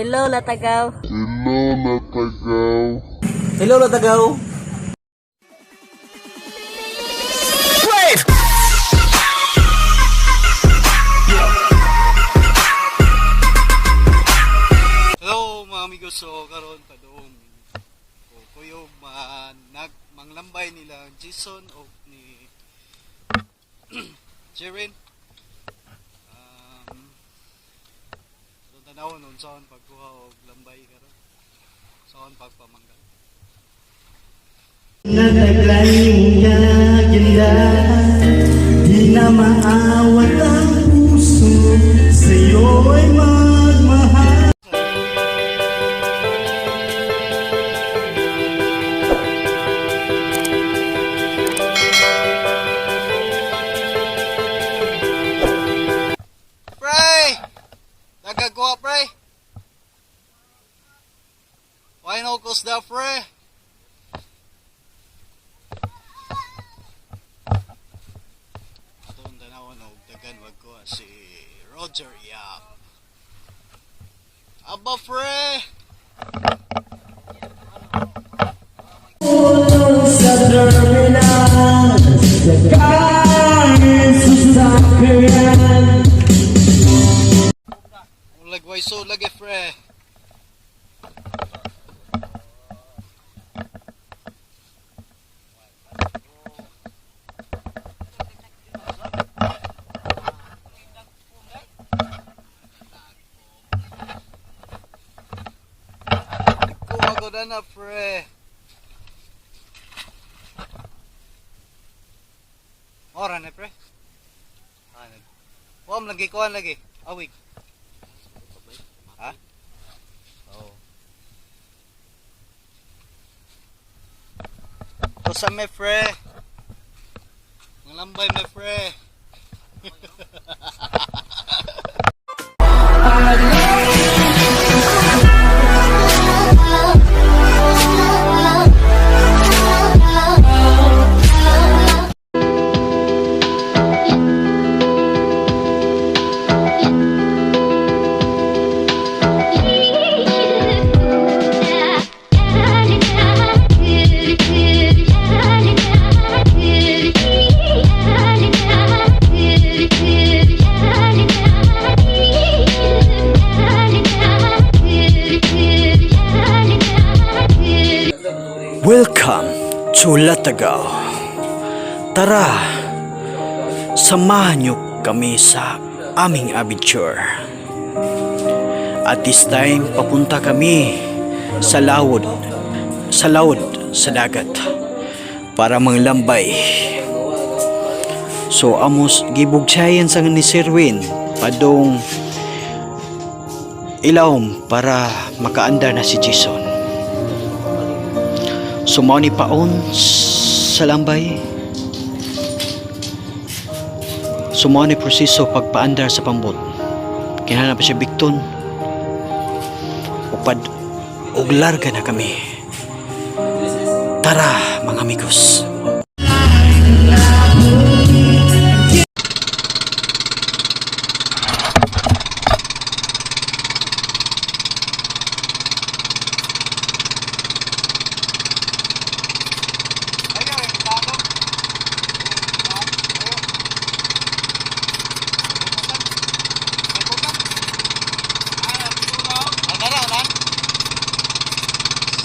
Hello, Latagaw. Hello, Latagaw. Hello, Latagaw. Hello, mga amigos, so karon padung ko kuyog nag manglambay nila Jason o ni Jeren. Um, so tanawon unsaon pagkuha og lambay karon. Saon pagpamanggal. Nataglay mong gaganda, di na maawat ang puso, sa'yo ay magmahal. Pre! Nagagawa, pre! Why no cause da, pre? Atong tanawon og dagan wag ko si Roger Yap. Aba, pre! Sa terminal, sakay sa sasakyan. Lagway so lagi, pre. Kuha ko na na, pre. Ora na, pre. Ano? Huwag lagi kuhan lagi. Awig. Ha? Oo. To sa me, pre. Ngalambay me, pre. Welcome to Latagaw. Tara, samahan niyo kami sa aming adventure. At this time, papunta kami sa lawod sa dagat para manglambay. So amos gibugsayan sa ni Sirwin padong ilawom para makaanda na si Jason. Sumaw ni paon sa lambay. Sumaw ni proseso pagpaandar sa pambot. Kinahanglan pa siya bikton. Upad og larga na kami. Tara, mga amigos.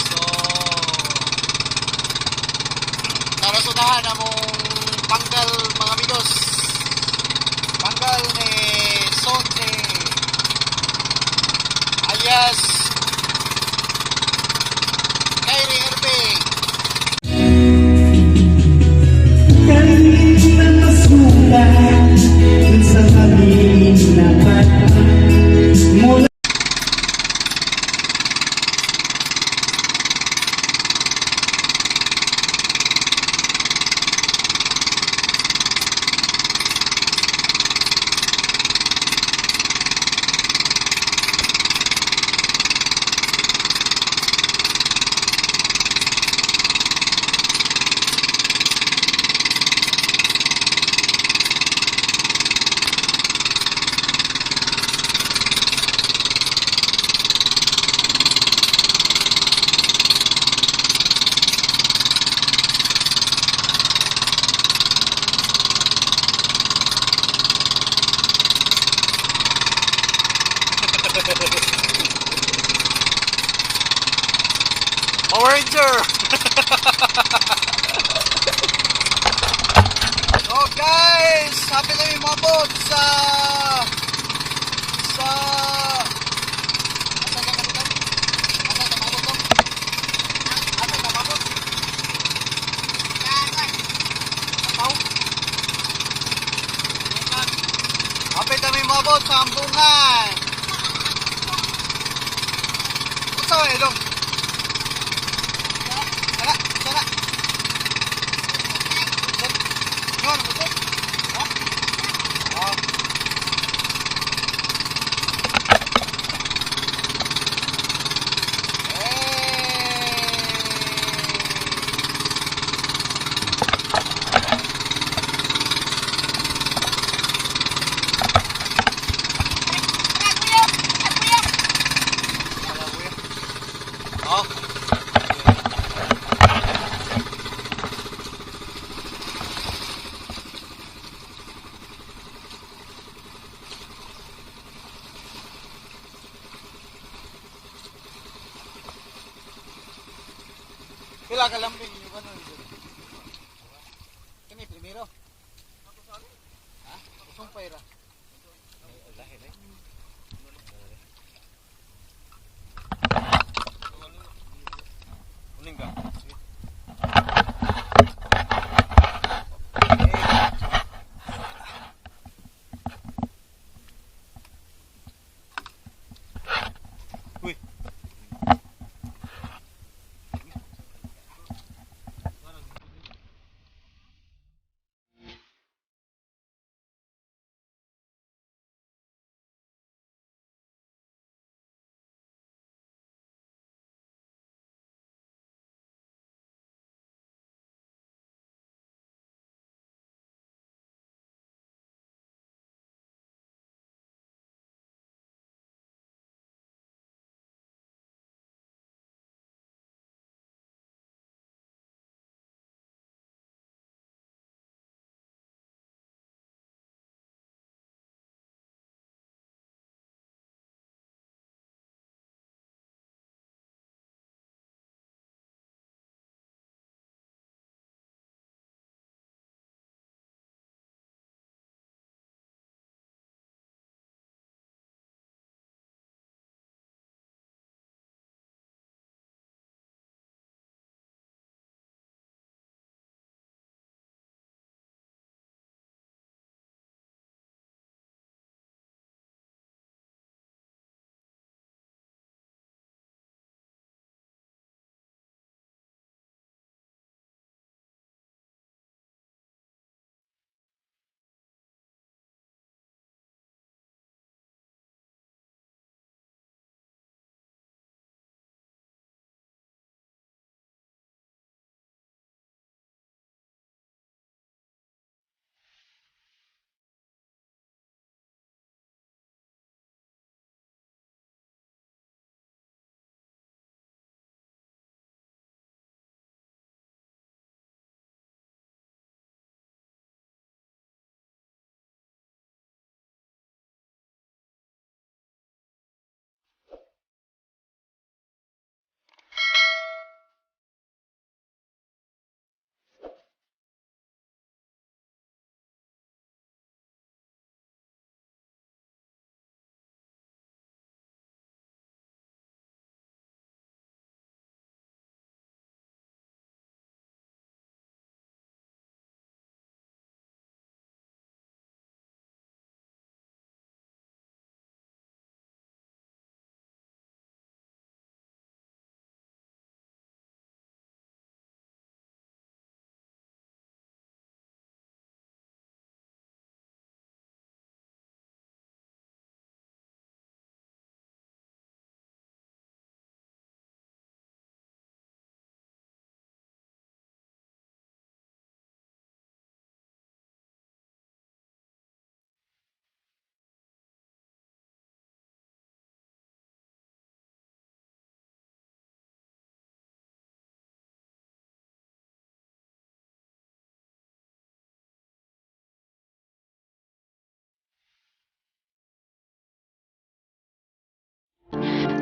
So, tara sudahan among panggal, mga amigos. Panggal ni Sonte alias Kyrie Irving. Kanina masulat sa aming lapat mula. Power Ranger! So guys, happy na yung mabot sa asa ka kabutan? Asa ka mabot to? Asa ka mabot? Apaw? Happy kami mabot sa ambungan. Unsa man dong? Sana, sana. Yun, betul. Ha? Ah. Hey. Wala, kuya. Oh. Pila ka lambing yung ano yun? Kini primero. Ha? Sumpay ra. Uling ka. Sige. Uy.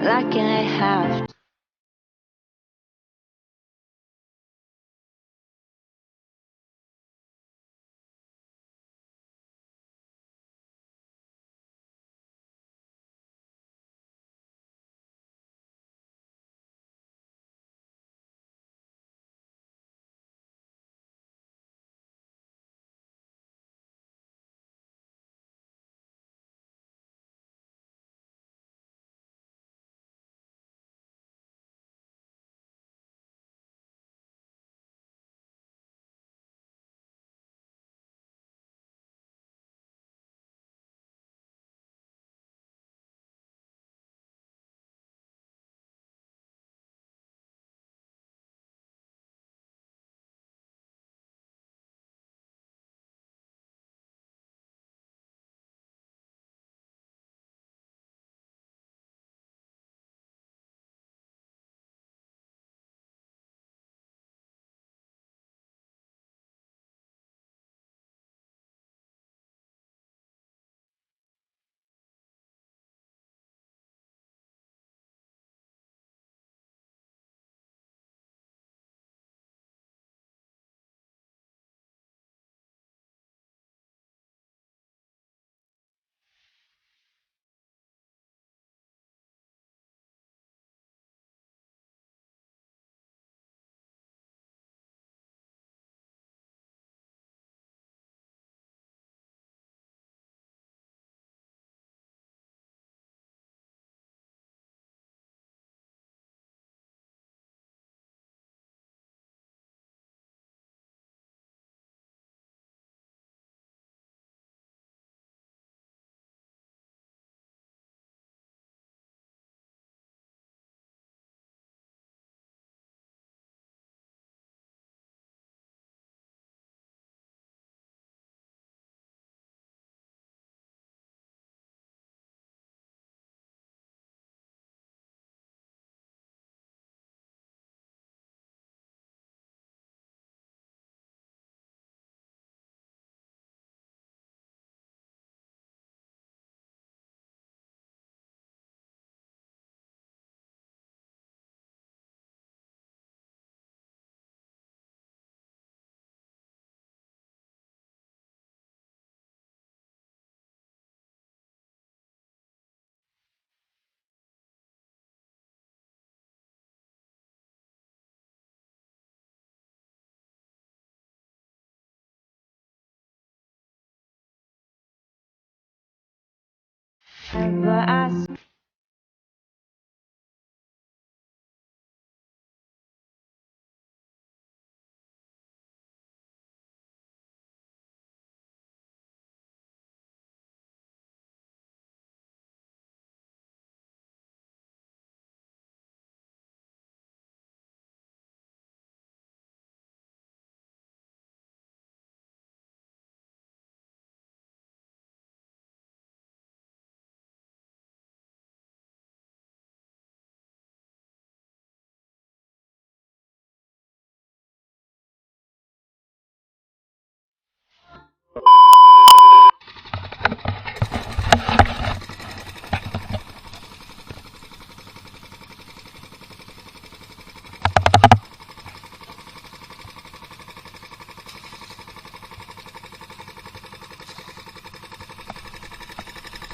Like I have But I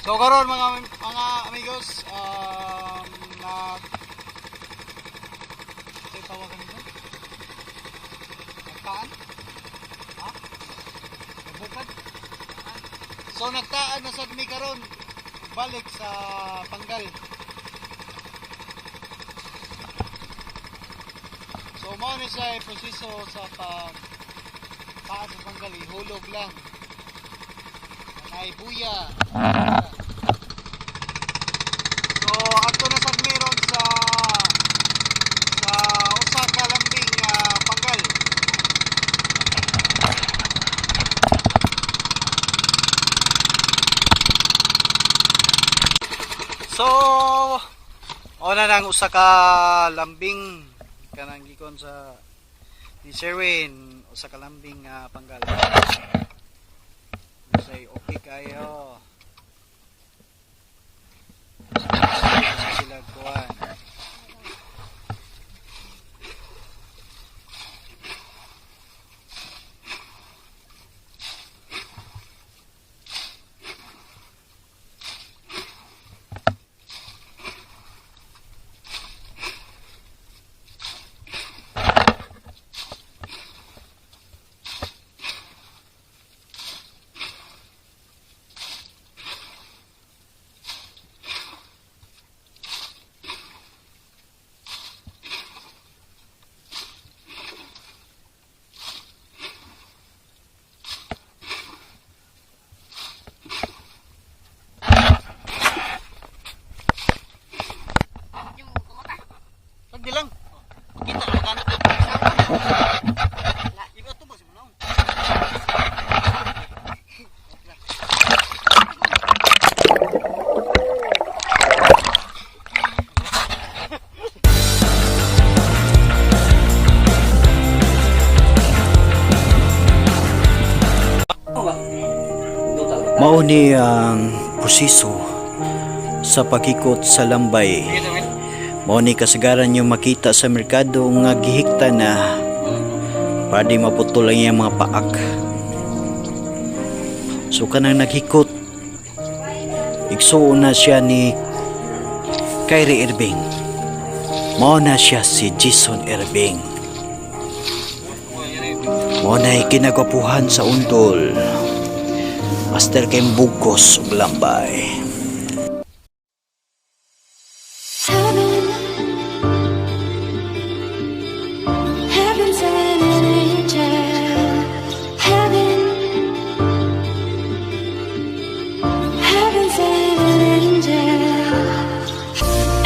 So karon mga amigos, nag say tawagan nito? Nagtaan? Ha? Nagbukad? So nagtaan na sad mi karon balik sa Panggal. So mao ni siya ay proseso sa pag taan sa Panggal, ihulog lang. Ay buya. So adto na sad meron sa usa ka lambing panggal. So ona nang usa ka lambing kanang gikon sa ni Sherwin, usa ka lambing panggal. Say okay kayo. Sila kuan. Pagdi lang. Kita ka na. Iba to ba si Manong? Mao ni ang proseso sa pagikot sa lambay. Mao ni kasagaran yung makita sa merkado nga gihikta na para di maputol ang iyang mga paak. So kanang naghikot, igsuon na siya ni Kyrie Irving. Mao na siya si Jason Irving. Mao na'y kinagwapuhan sa undol. Master kay bugkos ug lambay. Heaven, heaven sent an angel. Heaven, heaven sent an angel.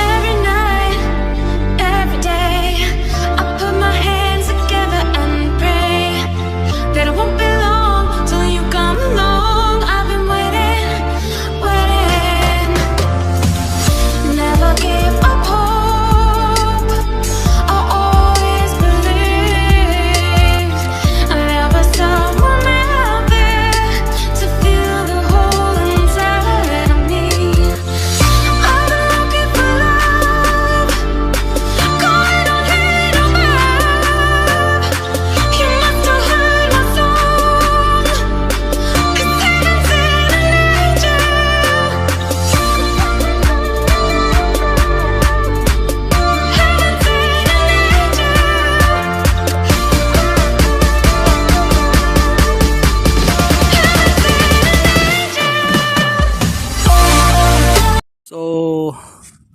Every night, every day, I put my hands together and pray that it won't be long till you come along. I've been waiting, waiting.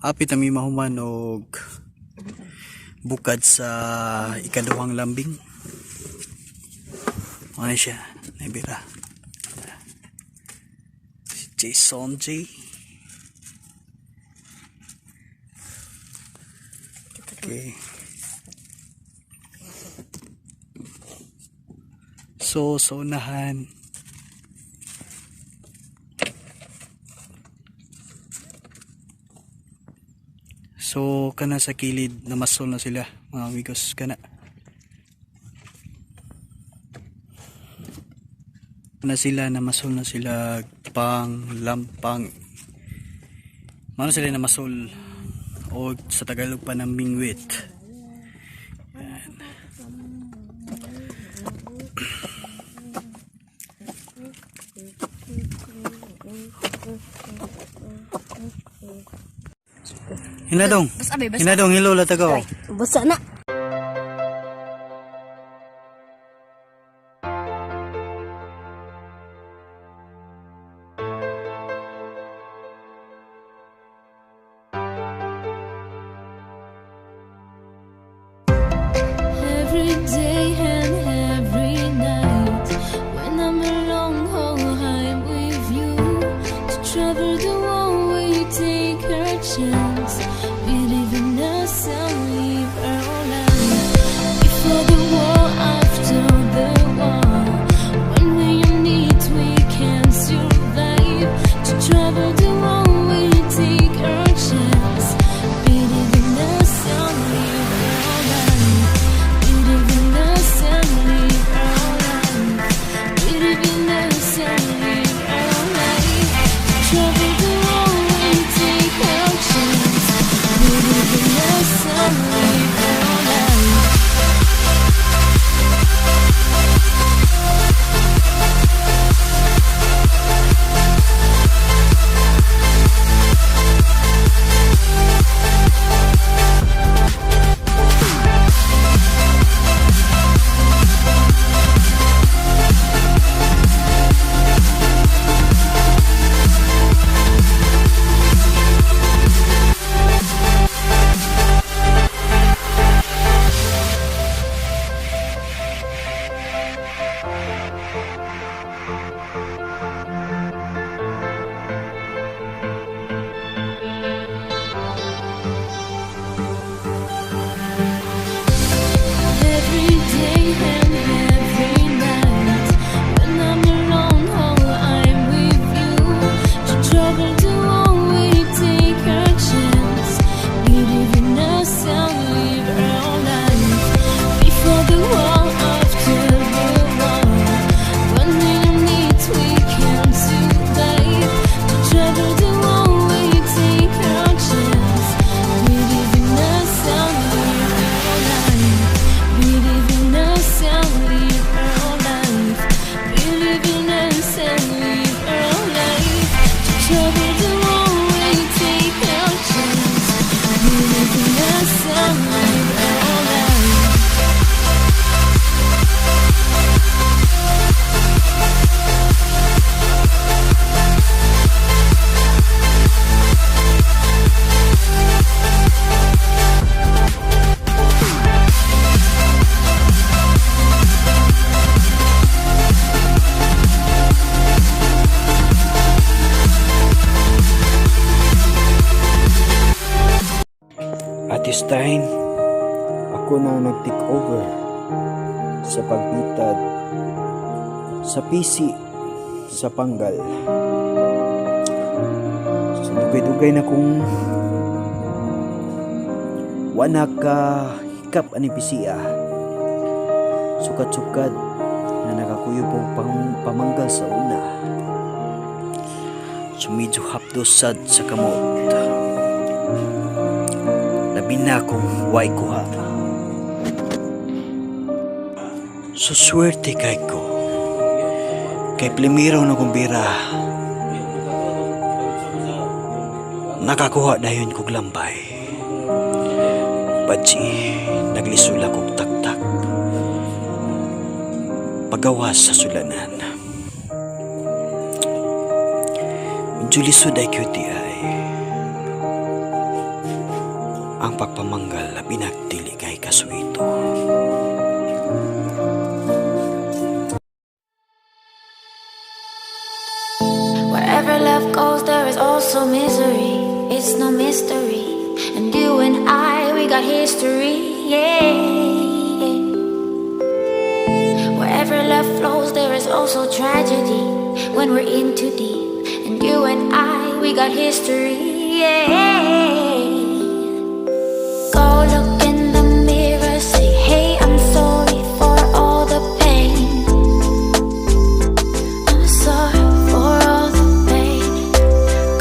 Hapit na mi mahuman og bukad sa ikaduhang lambing. Ano siya? Naibira. Si Jason J. Okay. So, sa unahan. So, kana sa kilid, namasol na sila, mga amigos, kana. Na sila, namasol na sila, pang, lampang. Mano sila namasol, o sa Tagalog pa ng mingwit. Yan. Hinadong. Basta be, basta. Hinadong, hello, latagaw. Basta na. Every day and every night, when I'm alone, oh, I'm with you. To travel the world, we take our chance. Believe in us and live our life. Before the war, after the war, when we need, we can survive. To travel the world, we take our chance. Believe in us and live our life. Believe in us and live our life. Believe in us and live our life. To travel the world, we take our chance. Believe in us and live our life. Every day and every night, when I'm alone, oh, I'm with you. To travel the world, we take our chance. Believe in us and live our life. Before the war, after the war, when we need, we can survive. To travel the world, we take our chance. Believe in us and live our life. Believe in us and live our life. Believe in us and live our life. To travel the world, we take our chance. Believe in us and live our life. At this time, ako na ang nag-take over sa pagbitad sa PC sa panggal. So, dugay-dugay na kung wala ka hikap ani PC ah. Sukat-sukat na nakakuyog po pang pamanggal sa una. So medyo hapdosad sa kamot. Labi na kung way kuha. So swerte kay ko. Kay primero na kong bira. Nakakuha dayon kog lambay. Badsi, naglisula kog taktak. Pagawas sa sulanan. Medyo lisod ay cutie ay. Ang pagpamanggal labi nagdili kay kasuito. Wherever love goes, there is also misery. It's no mystery. And you and I, we got history. Yeah. Wherever love flows, there is also tragedy. When we're in too deep. And you and I, we got history. Yeah. Go look in the mirror, say, "Hey, I'm sorry for all the pain. I'm sorry for all the pain."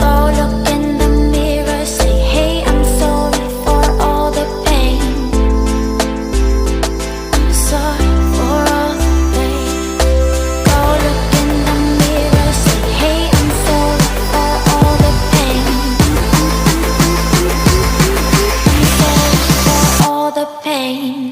Go look in the mirror, say, "Hey, I'm sorry for all the pain. I'm sorry for all the pain." Go look in the mirror, say, "Hey, I'm sorry for all the pain. I'm sorry for all the pain."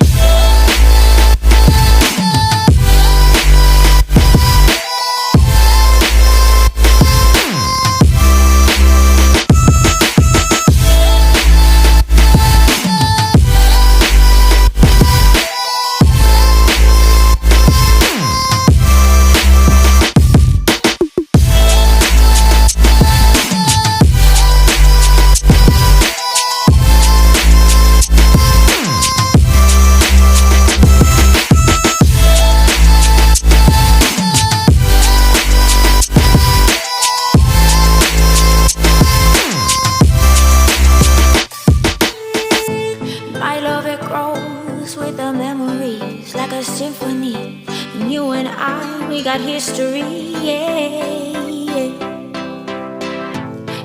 My love, it grows with the memories like a symphony. And you and I, we got history, yeah.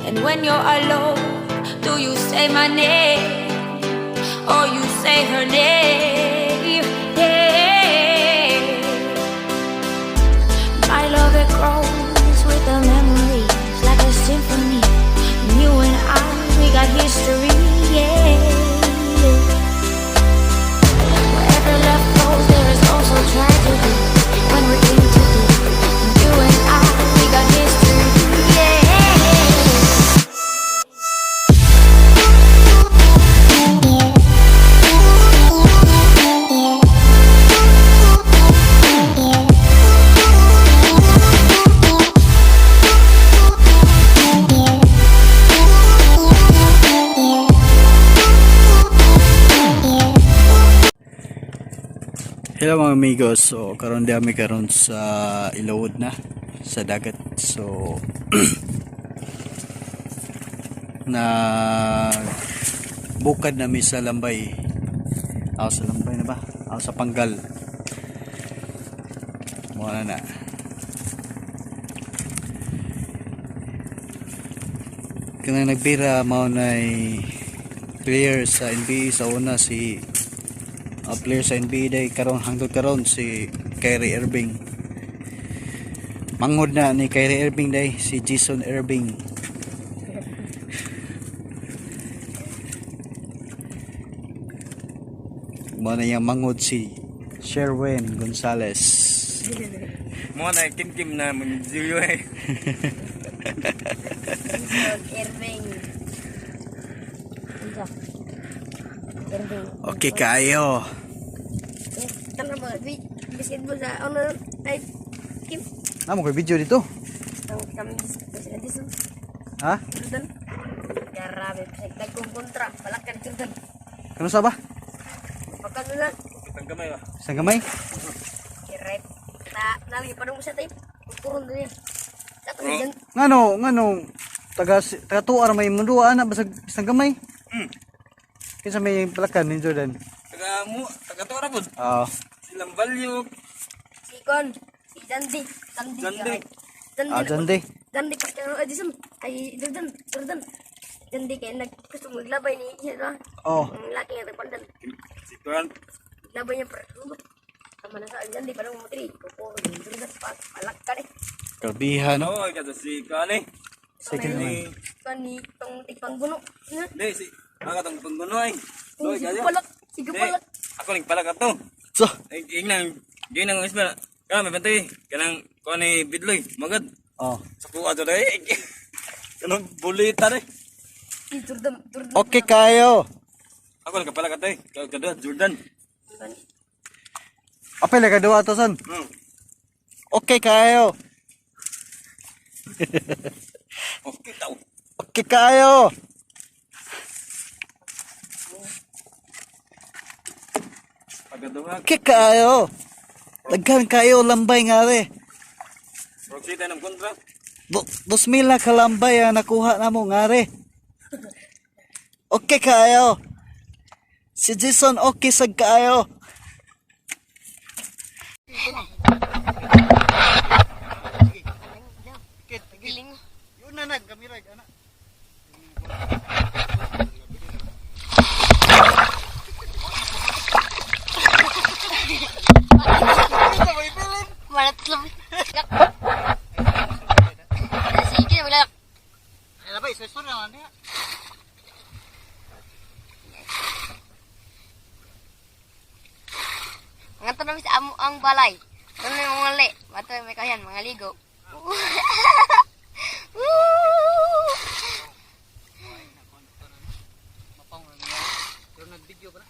And when you're alone, do you say my name? Or you say her name? Yeah. My love, it grows with the memories like a symphony. And you and I, we got history, yeah. Wherever love goes, there is also tragedy. When we're in too deep, and you and I, we got history, yeah. Hello mga amigos. So karon di kami karon sa Ilawod na sa dagat. So na bukad nami sa Lambay. Ako sa Lambay na ba? Ako sa Panggal. Muna na na. Kanang nagbira mao nay player sa NBA sa una si player sa NBA day karon hangtod karon si Kyrie Irving. Manghod na ni Kyrie Irving day si Jason Irving. Mao na iyang manghod si Sherwin Gonzalez. Mo na kim kim na manjiyo eh. Irving. Unsa? Irving. Okay kayo. Tama ba? Basketball sa ano ay Kim. Namo koy video dito. Ang kami presidente sa Ha? Jordan. Grabe, pag kong kontra, palakan Jordan. Kano sa ba? Pagka na Kitang gamay ba. Isang gamay? Kirep. Na nali pa nung sa tayo. Turon din. Sa to dyan. Ngano ngano taga taga tuar may mundo ana basag isang gamay. Kinsa may palakan ni Jordan? Taga mo, taga tora pod. Ah. Silang value. Si Kon, si Dandy, Dandy. Dandy. Dandy. Ah, Dandy. Dandy pa siya ay Jason. Ay Jordan, Jordan. Dandy kay nag gusto maglabay ni siya ba? Oh. Ang laki nga tagpandan. Si Tuan. Laban niya para tulog. Tama na sa dyan, di pa nang mutri. Kuko, Jordan, palak ka eh. Kalbihan no. No, kada si Kuan eh. Second Ni man. Kan ni tong tigpangguno. Na? di si mga katong pangguno ay. Oh, Loy sige kayo. palak, sige Di, palak. Ako ning palak ato. So, Ay ingnan, ginang isma. Kana may bantay. Kanang kuan ni Bidloy, magad. oh. Sa kuha to dai. Kanang bulita dai. Si Jordan, Jordan. Okay kayo. Ako lang kapala katay. Kada Jordan. Apel ka duha to son. Okay kayo. Okay tao. Okay kayo. Pagaduha. Okay kayo. Daghan kayo lambay nga re. Proxy tayo ng kontra. 2,000 na kalambay ang nakuha namo nga re. Okay kayo. Si Jason okay sad kaayo. Giling. Yun na nagkamira ana. Marat lang. Sige, wala. Ano ba isa na niya. Ang ato namin sa amo ang balay. Ano yung mga li? Mato may kayan, mga ligo. Woo! Mapaw na niya. Pero nag-video pa na.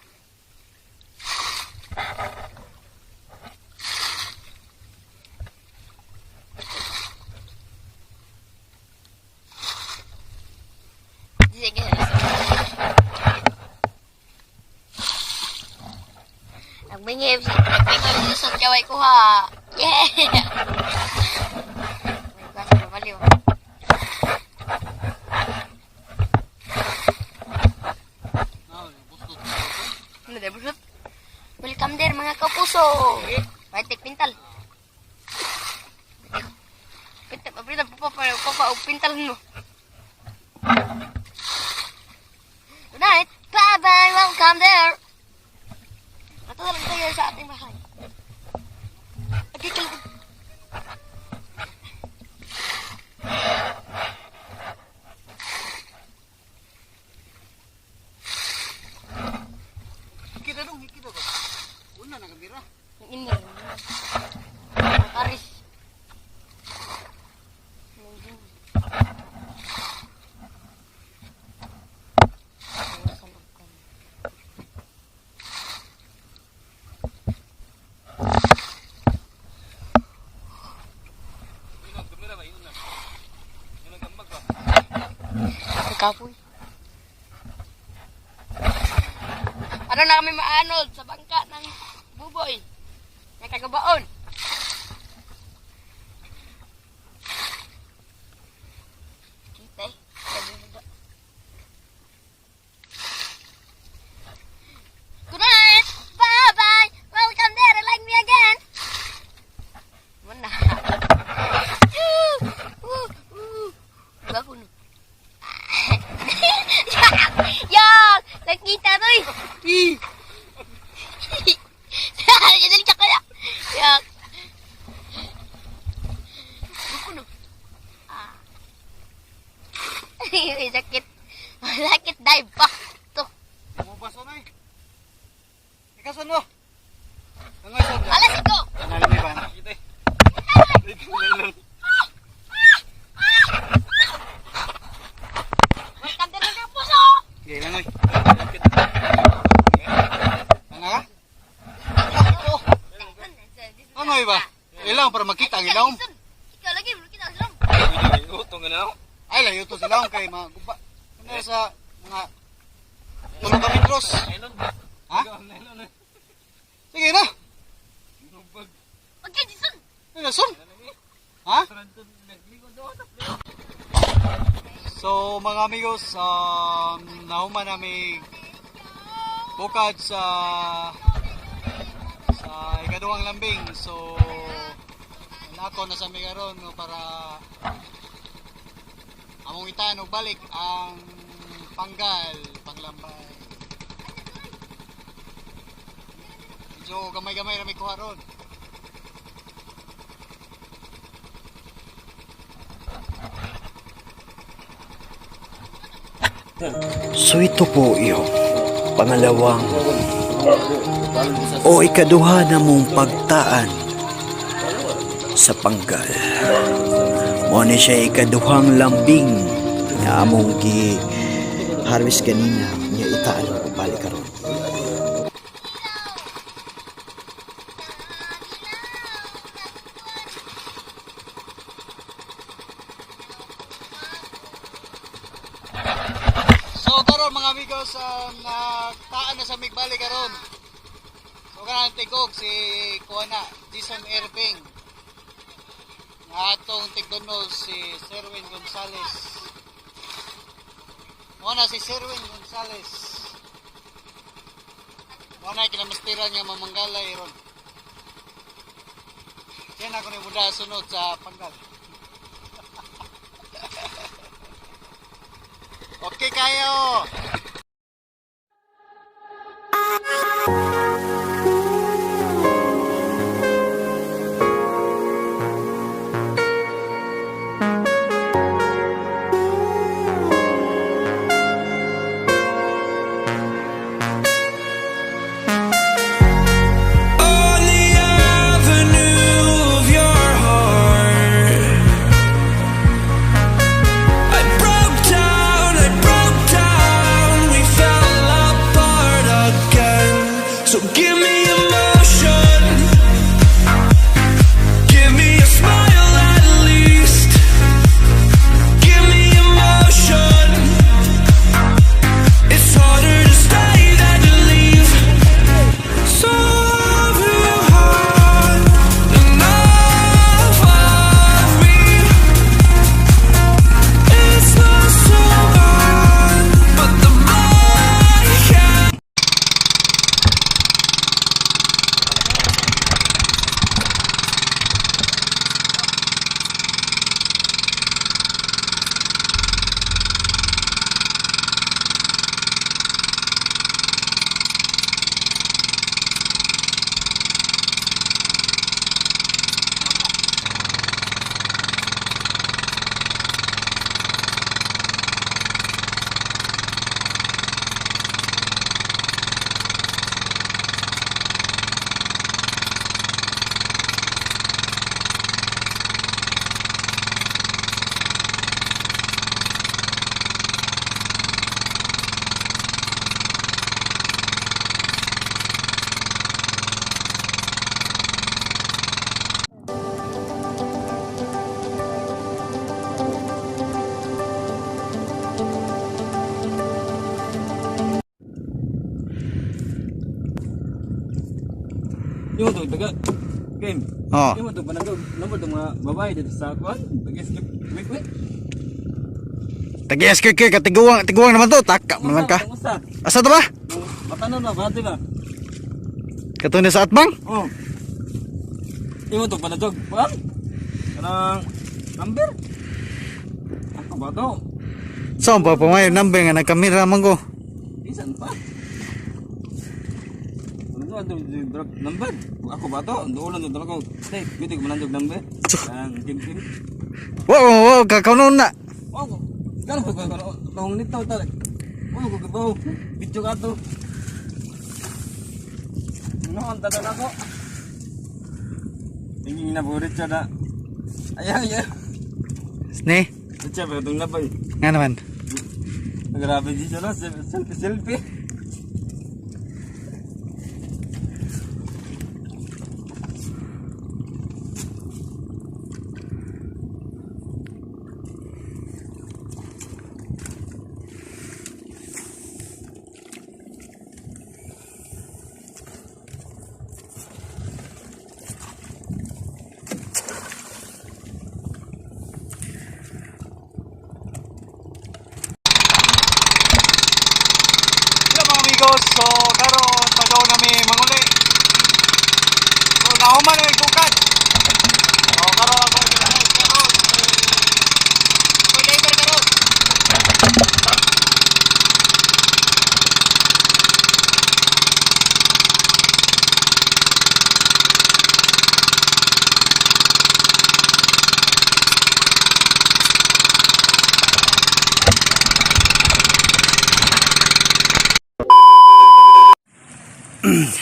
Sige. Nagbingib, nagbingib sa kaway ko ha. Yeah! May klase na baliw. Ano dahil busot? Welcome there mga kapuso! May pintal. Pintal, pabrita, papa, papa, papa, pintal mo. Good night. Bye-bye. Welcome there. Ito na lang tayo sa ating bahay. Okay, kalapag. Hikit na dong, hikit na ba? Una na kamera. Yung ina. Karis. Kapoy. Ano na kami maanod sa bangka ng buboy? Nakagabaon. Kita eh. Good night! Bye-bye! Welcome there! Like me again! Muna. Woo! Woo! Woo! Gwapo no. Yak! Nakita to eh! Yan ka kaya! Yak! Gwapo no. Ah. Sakit. Sakit dive pa. To. Mo baso na eh. Ikaw son mo. Ano son? Alas ikaw! Ano may ba? Welcome to the puso! Gay lang oy. Ano ka? Ano iba? Ilaw para makita ang ilawom. Ikaw lagi, makita ang ilawom. Utong na ako. Ay layo to sa ilawom kay maguba. Ano sa mga 3 ka metros. Ha? Sige na. Okay, Jason. Ano son? Ha? So mga amigos, nahuman nami bukad sa ikaduhang lambing. So nako na sa mi karon no, para among itan og balik ang panggal panglambay. Medyo gamay-gamay ra mi kuha ron. So ito po yung pangalawang o ikaduha na mong pagtaan sa panggal. Mo ni siya ikaduhang lambing na among gi harvest ganina niya itaan og balik karon. na sa migbali karon. So kanang tigog si kuha na Jason Irving. Nga atong tigdunol si Serwin Gonzales. Mo na si Serwin Gonzales. Mo na kinamastiran niya mamanggalay ron. Siya na ako ni Buda sunod sa panggal. Okay kayo. On the avenue of your heart, I broke down, I broke down. We fell apart again. So give me emotion, give me a smile at least. Give me emotion. It's harder to stay than to leave. So have you had enough of me? It's not so bad, but the more I can. Yung to taga game. Oh. Yung to panagog number to mga babae dito sa kuan. Pag-skip wait wait. Tagi SKK katiguang tiguang naman to taka man lang ka. Kumusta? Asa to ba? Matanaw na ba di ba? Katong sa atbang? Oh. Imo to panagog kuan. Kanang number. Ako ba to? Saan pa pa may number nga nagkamera man ko. Bisan pa. Ano to drop number? Ako ba to? Duolon to talaga. Stay, bitig manandog number. Ang game game. Wow, wow, kakaunon na. Oh, kano ko kano tong nito ta. Oh, ko gabaw. Video ka to. Ano ang tadan ako? Tingin na po Richard na. Ayaw, ayaw. Ne, Richard, pero itong labay. nga naman. Grabe di siya no? Selfie, selfie. Hello mga amigos, so karon padaw nami manguli. So nahuman na bukad. So karon ako ginahay karon. Ako'y labor karon.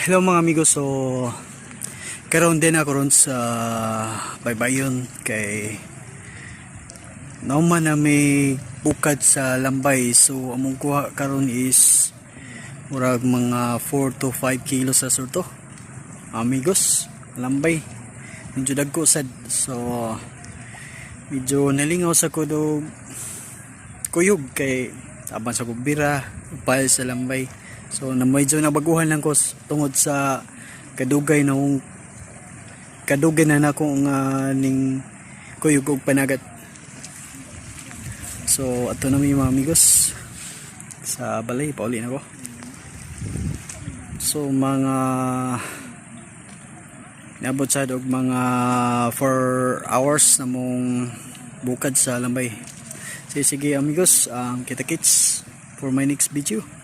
Hello mga amigos, so karon din ako ron sa Baybayon kay nauman na may bukad sa Lambay. So among kuha karon is murag mga 4 to 5 kilos sa surto. Amigos, Lambay. Medyo dagko sad. So medyo nalingaw sa kudog kuyog kay taban sa kubira, upal sa Lambay. So na medyo nabaguhan lang ko tungod sa kadugay na akong kadugay na nako nga ning kuyog og panagat. So ato na mi, mga amigos, sa balay, pauli na ko. So mga niabot sa og mga 4 hours na mong bukad sa lambay. Sige, sige amigos, ang kita kits for my next video.